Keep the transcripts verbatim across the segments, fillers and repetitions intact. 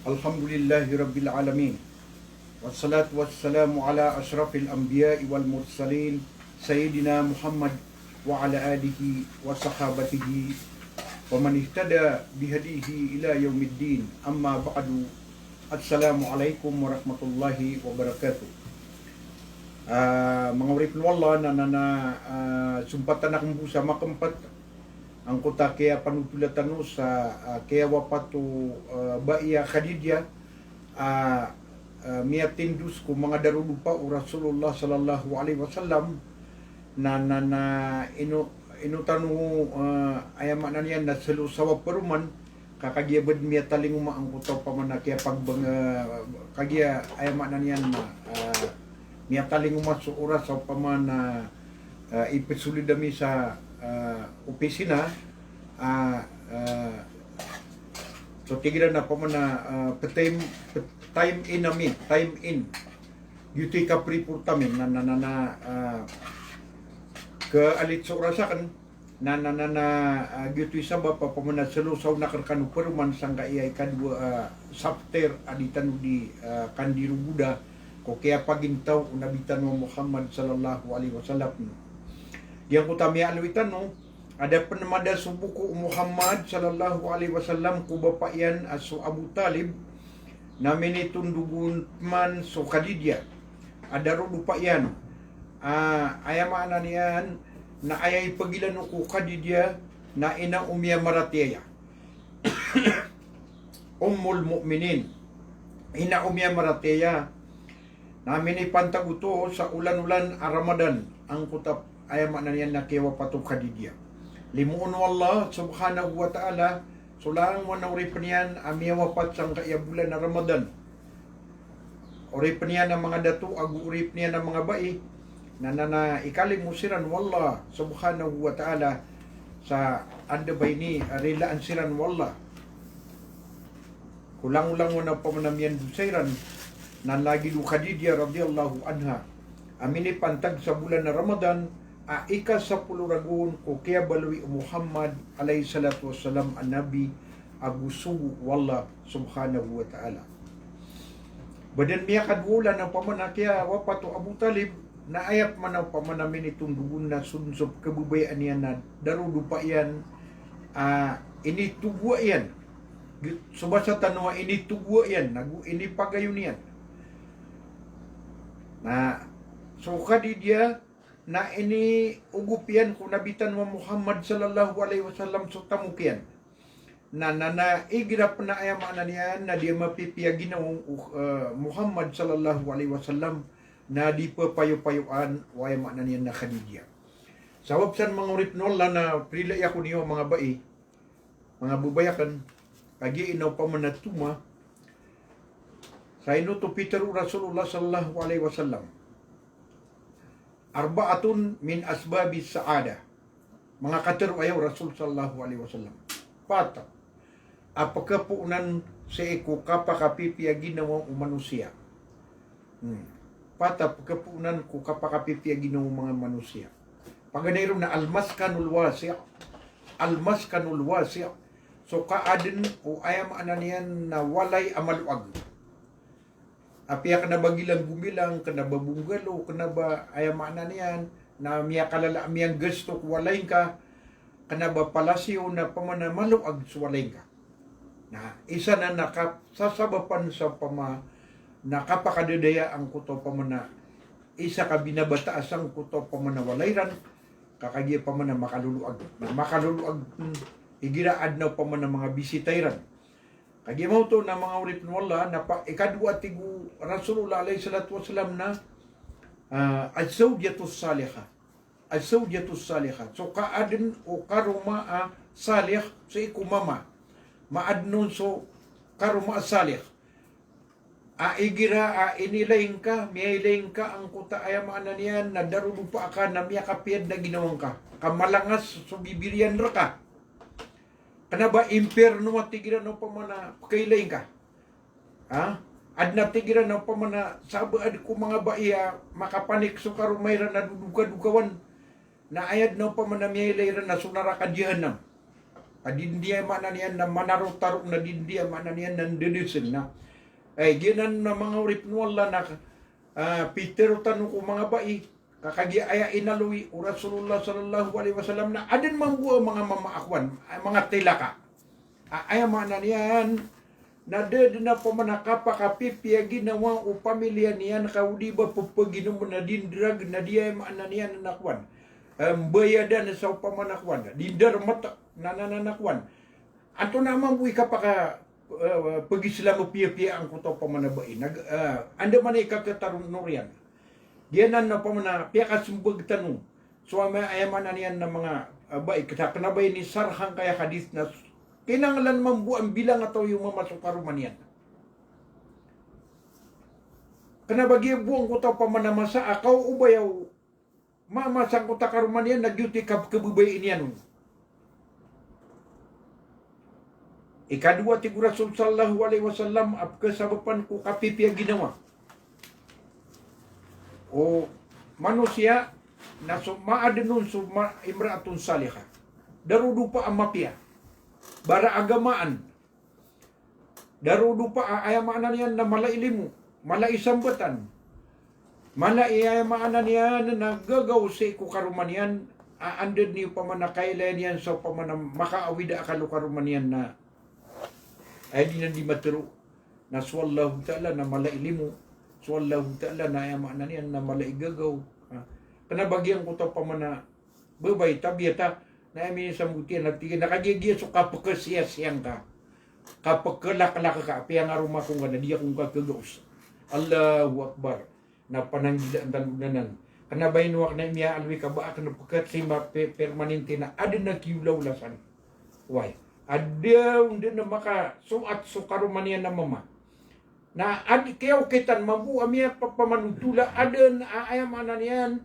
Alhamdulillahi Rabbil Alamin. Wassalatu wassalamu ala ashrafil anbiya'i wal mursalin, Sayyidina Muhammad wa ala alihi wa sahabatihi wa man ihtada bihadihi ila yaumiddin. Amma ba'du. Assalamu alaikum warahmatullahi wabarakatuh. Ah, manga oripn o Allah, na, na, na, ah, sompatan akn bo sa makmpt angkoto a kiyapanotola tano sa, ah, kiyawapat o, ah, bai a Khadijah, ah, ah, miyatindos ko manga darodopa o Rasulullah sallallahu alaihi wasallam, na, na, na ino, ino tano, ah, aya maana niyan na salosaw a paroman, ka kagiya bad miyatalingoma angkoto opama na kiyapag-, ah, kagiya aya maana niyan na, ah, miyatalingoma so oras opama na, ah, ipsolid ami sa, ah, opisina, ah, ah, so tig iran na opama na, ah, pe-time, pe-, time in ami, time in. Giyoto i kapriport ami na, na, na, na, ah, kaalit so oras akn, na, na, na, na, ah, giyoto i sabap a opama na salosaw akn rkano paroman sangkaya ikadowa, ah, chapter a di tano di, ah, kandirogoda ko kiyapagintaw o Nabi tano a Muhammad sallallahu alaihi wasallam. Giyangkoto a miyaaloy tano, a da pn mada so boko o Muhammad sallallahu alaihi wasallam ko bapa iyan a so Abu Talib, na minitondog on pman so Khadijah a darodopa iyan. Ah, aya maana niyan na aya ipagilano ko Khadijah na ina o miyamaratiyaya. Ummul Mu'minin. Ina o miyamaratiyaya. Na minipantag oto sa olan-olan a Ramadan, angkoto a aya maana niyan na kiyawapat o Khadijah. Limoon o Allah subhanahu wa ta'ala so langowan a oripn iyan a miyawapat sangkaya bolan a Ramadan. Oripn iyan a manga dato ago oripn iyan a manga bai, na, na, na ikalimo siran o Allah subhanahu wa ta'ala sa anda ba ini, ah, rilaan siran o Allah ko langolangon a opama na miyandosa iran, na lagid o Khadijah radhiyallahu anha a minipantag sa bolan a Ramadan a ikasapolo ragon ko kiyabaloy o Muhammad alayhis salatu wassalam a nabi ago sogo o Allah subhanahu wa ta'ala. Ba dn miyakadowa olan a opama na kiyawapat o Abu Talib, na aya pman a opama na minitondog on na so dn so pkhababayaan iyan a darodopa iyan, ah, initogoa iyan. So basa tano a initogoa iyan, nago inipagayon iyan. Na so Khadijah na iniogop iyan ko Nabi tano a Muhammad sallallahu alaihi wasallam so tamok iyan. Na, na, na igira pn a aya maana niyan na di mapipiya ginawa o, eh, Muhammad sallallahu alaihi wasallam na di ppayopayoan o aya maana niyan na Khadijah. Sabap san manga oripn o Allah na prilai ako niyo manga bai, manga babay akn, kagiya ino opama na toma, sa ino oto pitharo o Rasulullah sallallahu alaihi wasallam. Arba'atun min asbabis sa'adah. Manga katharo aya o Rasul sallallahu alaihi wasallam. Pat a pkhapoonan sii ko kapakapipiya ginawa o manosiya. Hmm. Pat a pkhapoonan ko kapakapipiya ginawa o manga manosiya. Paganay ron na al-maskanul wasi'. Al-maskanul wasi'. So kaadn o aya maana niyan na walay a maloag. Apiya kna ba gilang gombilang, kna ba bungalow, kna ba aya maana niyan na miyakalala a miyanggasto ko walay ngka, kna ba palasyo na opama na maloag so walay ngka. Na isa na nakasasabapan sa opama na kapakadadaya angkoto opama na isa ka binabataa sangkoto opama na walay ran, ka kagiya opama na makaloloag. Na makaloloag, hmm, igira adn a opama na manga bisita iran. Kagiya maoto na manga oripn o Allah, na pa, ikadowa tig o Rasulullah alayhis salatu wassalam na, ah, az-zawjatus salihah. Az-zawjatus salihah. So kaadn o karoma a salih sii ko mama. Maadn on so karoma a salih. A igira a inilay ngka, miyailay ngka angkoto a aya maana niyan na darodopa ka na miyakapiya dn a ginawa ngka. Ka malangas so bibiriyan rka. Kna ba impirno a tig iran opama na pkhailay ngka. Ha? Adn a tig iran opama na sabaad ko manga bai a makapanik so karoma iran a dodokadokawan. Na aya dn opama na miyailay iran na so naraka jahannam. A di, di aya maana niyan na manarotaro, na di, di aya maana niyan na ndedesen na. Ay, giyanan na manga oripn o Allah na, ah, pitero tano ko manga bai. Ka kagiya aya inaloy o Rasulullah sallallahu alaihi wasallam na aden mambo a manga mama a kowan, a manga tilaka. A, aya maana niyan na da den a pamana kapakapipiya ginawa o pamiliya niyan ka o di ba pepaginomen a di ndrag na di aya maana niyan na kowan. Em, bayadan sa opama na kowan. Di ndarmet na, na, na, na kowan. Antonaa mambo i kapaka, eh, pag-Islam piyapiya angkoto a pamana bai. Nag, eh, andamanaya i kaketaro noriyan. Giyanan na pamana piyakasembag tano. So, ama, aya maana niyan na manga, ah, bai, kena, kena ba ini sarh angkaya hadith na kinanglan mambo a mbilang a taw i omama so karoma niyan. Kena ba giya bo angkoto a pamana masa a kaoobay a o mama sangkoto a karoma niyan na giyoto i kapekhababayai niyan on. Ikadowa, tig o Rasul sallallahu alaihi wasallam, a pekhasabapan ko kapipiya ginawa o manosiya na so maaden on so ma-, imra'atun salihah. Darodopa a mapiya. Baragamaan. Darodopa a aya maana niyan na mala i limo, mala i sambatan. Mala i aya maana niyan na gagaw sii ko karoma niyan, a anda den i opama na kailay niyan sa opama na makaawid a akal o karoma niyan na aya di niyan di matero na so Allahu Ta'ala na mala i limo, so Allahu Ta'ala na aya maana niyan na mala i gagaw. Ha. Kena ba giyangkoto a pamana babay, tabiat a, na aya misambotiyan a tig iyan na kagiya giya so kapekesiyasiya ngka, kapekelaklak ka, piyangaroma ko ngka na di ako ngka kagaos. Allahu Akbar. Na pananggilaan tano den anan. Kena ba ino aken a miyaaloy ka ba aken a pekat sii ma pe-, permanente na aden a kiolaolasan. Way. Aden den a makasoat so karoma niyan a mama. Na ad-, kiyaokitan mambo a miyapapamanotola aden a aya maana niyan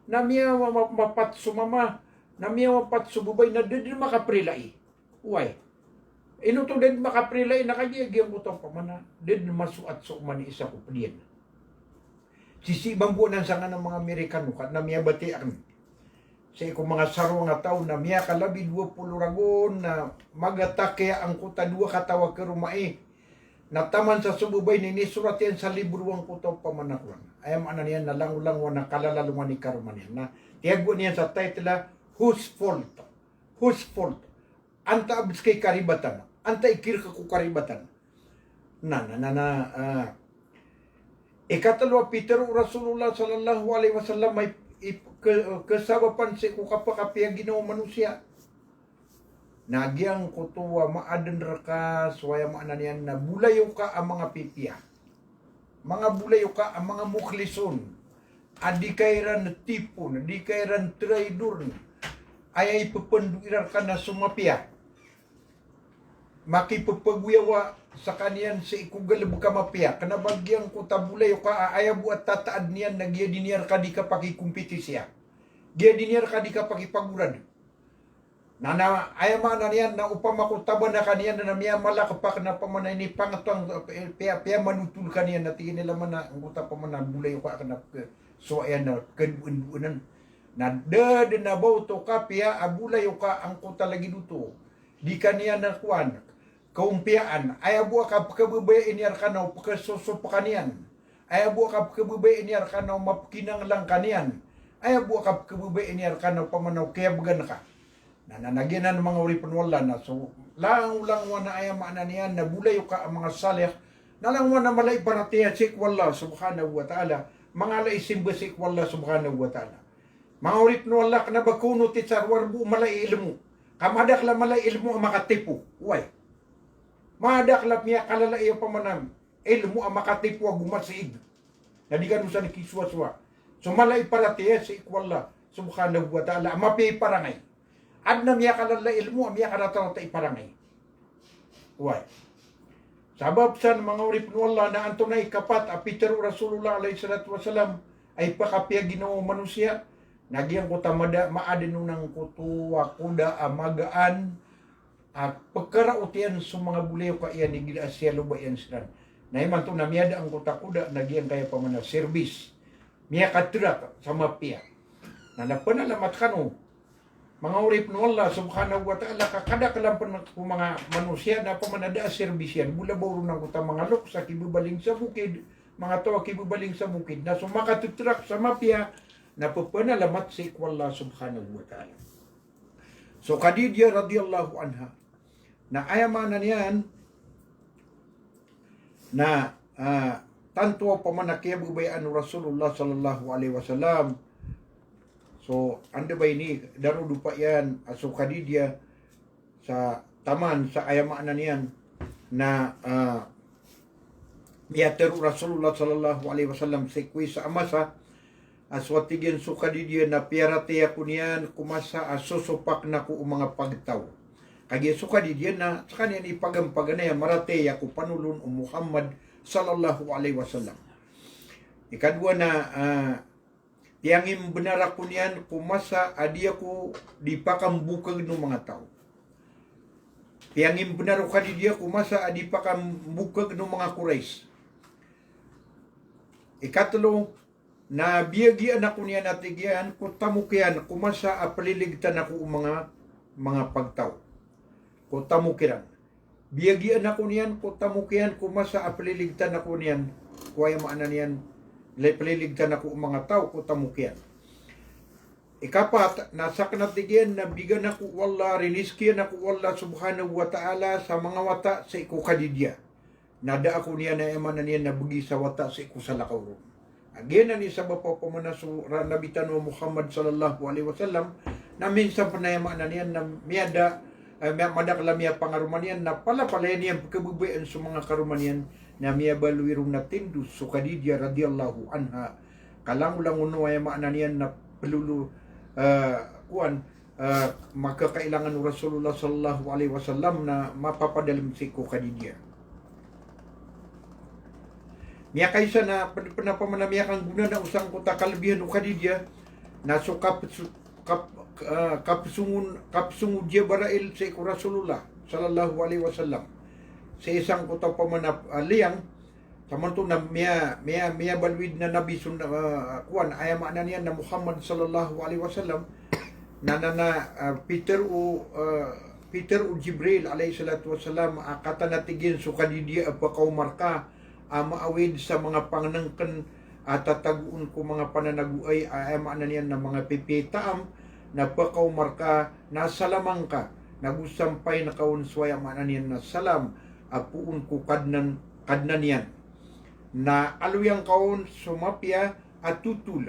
na miya ma-, ma-, mapat so mama, na miyawapat so babay na da den makaperilai. Way. Ino oto da den makaperilai na kagiya giyangkoto a pamana da den masoat so oman i isa ko ped iyan. Sisii mambo anan sangkanan a manga Amerikano ka na miyabatiya aken sii ko manga sarong a taw na miyakalabi dowa polo ragon na magatakiya angkoto a dowa kataw a karoma i. Na taman sa so babay na inisorat iyan sa libro angkoto a pamana kowan. Aya maana niyan na langolangowan a kalalalongan i karoma niyan. Na tiyagoan iyan sa title a Whose Fault? Whose Fault? Antaa bes i karibatan, antaa i kirek ko karibatan. Na, na, na, na, ah. Ikatelo a pitero o Rasulullah sallallahu alaihi wasallam a i, i, ke-, kesabapan sii ko kapakapiya ginawa o manosiya na giyangkoto a maaden reka so aya maana niyan na bolayoka a manga pipiya. Manga bolayoka a manga mukhlisun. A di ka iran tipon, a di ka iran traidor. Aya ipependo iran reka na so mapiya. Makipepagoyawa sekaniyan sii ko galebek a mapiya. Kena ba giyangkoto a bolayoka a aya bo a tataaden iyan na giya di niyan reka di kapakikompetisiya. Giya di niyan reka di kapakipagorad. Na, na, aya maana niyan na opama ko taban akaniyan na miyamalak pa kena pamana ini pangetang, eh, piya, piyamanotol kaniyan na tig iyan a mama na angkoto a pamana bolayoka kena ke-, so aya na kedoendoenan. Na da den a ba oto kapiya a bolayoka angkoto a lagid oto. Di kaniyan a kowan, kaompiyaan, aya bo a kapekhababayai niyan reka na o pekesosop kaniyan. Aya bo a kapekhababayai niyan reka na o mapekinanglang kaniyan. Aya bo a kapekhababayai niyan reka na opama na o kiyabegan ka. Na, na, na giyanan manga oripen o Allah na so langolangowan a aya maana niyan na bolayoka a manga salih. Na langowan a mala i paratiyaya sii ko Allah subhanahu wa ta'ala. Manga mala i simba sii ko Allah subhanahu wa ta'ala. Manga oripen o Allah, kena ba kaonoti sa rowar bo mala i ilmo. Ka madakel a mala i ilmo a makatipo. Way. Madakel a miyakalala i opama na ilmo a makatipo ago masiig. Na di kano san kisowasowa. So mala i paratiyaya sii ko Allah subhanahu wa ta'ala a mapiya i parangay. Aden a miyakalala i ilmo a miyakaratarata i parangay. Way. Sabap san manga oripen o Allah na antonaa i kapat a pitero o Rasulullah alayhis salatu wassalam a ipakapiya ginawa o manosiya, na giyangkoto a mada, maaden on angkoto a koda a magaan a pekaraot iyan so manga bolayoka iyan igira a siyaloba iyan siran. Na imanto na miyada angkoto a koda na giyangkaya pamana serbis. Miyakatera sa mapiya. Na, na penalamat kano. Manga oripn o Allah subhanahu wa ta'ala, ka kadaklan pn ko manga manosiya na pman a da a serbis iyan, bo labaw ron angkoto a manga loks a kibabaling sa bokid, manga taw a kibabaling sa bokid, na so makatotrak sa mapiya na ppanalamat sii ko Allah subhanahu wa ta'ala. So Khadijah radhiyallahu anha, na aya maana niyan na, ah, tanto a pman a kiyababayaan o Rasulullah sallallahu alaihi wasallam. So anda ba ini darodopa iyan a so Khadijah sa taman sa aya maana niyan na, ah, miyatharo o Rasulullah sallallahu alaihi wasallam sii ko isa a masa a so, a tig iyan, so Khadijah na piyaratiyaya ako niyan ko masa a sosopakn ako o manga pagtaw. Kagiya so Khadijah na skaniyan i paganay-paganay a maratiyaya ko panolon o Muhammad sallallahu alaihi wasallam. Ikadowa na, ah, piyangimbnar ako niyan ko masa a di ako di pakambokagn o manga taw. Piyangimbnar o Khadijah ko masa a di pakambokagn o manga Quraysh. Ikatlo, na biyagian ako niyan, a tig iyan, ko tamok iyan ko masa a pliligtan ako o manga, manga pagtaw. Ko tamok iran. Biyagian ako niyan ko tamok iyan ko masa a pliligtan ako niyan, ko aya maana niyan, le-, pliligtan ako o manga taw ko tamok iyan. Ikapat, na sakn, a tig iyan, na bigan ako o Allah, rinizkian ako o Allah subhanahu wa ta'ala sa manga wata sii ko Khadijah. Na da ako niyan, aya maana niyan, na bgi sa wata sii ko salakaw ron. Giyanan i sabap a opama na so ra-, Nabi tano a Muhammad sallallahu alaihi wasallam, na minsan pn, aya maana niyan, na miyada, eh, miya-, madakl a miyapangaroma niyan, na palapalaya niyan pkhababayaan so manga karoma niyan, na miyabaloy ron a tindos so Khadijah radhiyallahu anha. Ka langolangon o, aya maana niyan, na plolo, eh, kowan, ah, makakailangan o Rasulullah sallallahu alaihi wasallam na mapapadalm sii ko Khadijah. Miyakaisa na pd-, pd-, opama na miyakanggona na o sangkoto a kalbihan o Khadijah, na so kapsu-, kap-, ah, kapsong o, kapsong o Jibril sii ko Rasulullah sallallahu alaihi wasallam sii sangkoto a opama na, ah, liyang, Samanto na miya, miya, miyabaloy dn a Nabi so, ah, kowan, aya maana niyan na Muhammad sallallahu alaihi wasallam, na, na, na, ah, pitharo o, ah, pitharo o Jibril alayhis salatu wassalam a katawan, a tig iyan, so Khadijah a pkaoma rka a maawid sa manga pangnngkn a tatagoon ko manga pananagoay, a aya maana niyan na manga pipiya i taam, na pkaoma rka, na salaman ka, na go sampayn ka on so aya maana niyan na salam a poon ko Kadnan, Kadnan iyan. Na aloyan ka on so mapiya a totol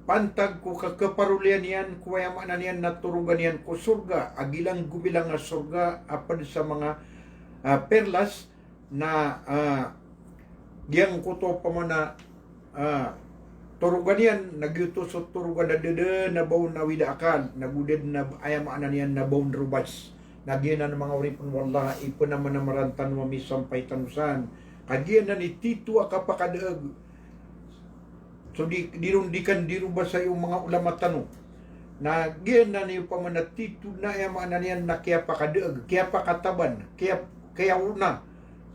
pantag ko ka-, kaparoliyan iyan ko aya maana niyan na torogan iyan ko sorga, a gilang gomilang a sorga a pd sa manga, ah, perlas, na, ah, giyangkoto opama na, ah, torogan iyan, na giyoto so torogan a da dn a ba on awid a akal, na go da dn a, aya maana niyan na ba on robas. Na giyanan, manga oripn o Allah, ipnamanamaran tano a misampay tano san. Ka giyanan i tito a kapakadaag. So di, di ron di kan di robasay o manga ulama tano. Na giyanan i opama na tito na, aya maana niyan na kiyapakadaag, kiyapakataban, kiya-, kiyaona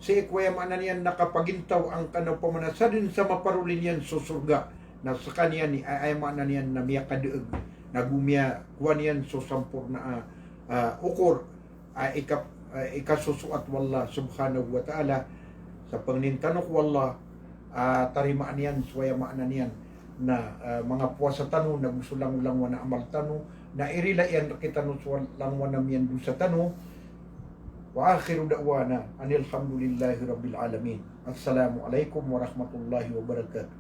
sii ko aya maana niyan na kapagintaw angkanan a opama na sadn sa maparoli niyan so sorga. Na skaniyan i, a-, aya maana niyan na miyakadaag, na go miya-, kowan iyan so samporna a, ah, okor a ika-, a ikasosoat o Allah subhanahu wa ta'ala. Sa pangnin tano ko Allah a tarimaan iyan so aya maana niyan na, ah, manga powasa tano, na go so langolangowan a amal tano, na irilai iyan rktano so langowan a miyandosa tano. Wa akhiru da'wana anil hamdulillahi rabbil alamin. Assalamu alaikum warahmatullahi wabarakatuh.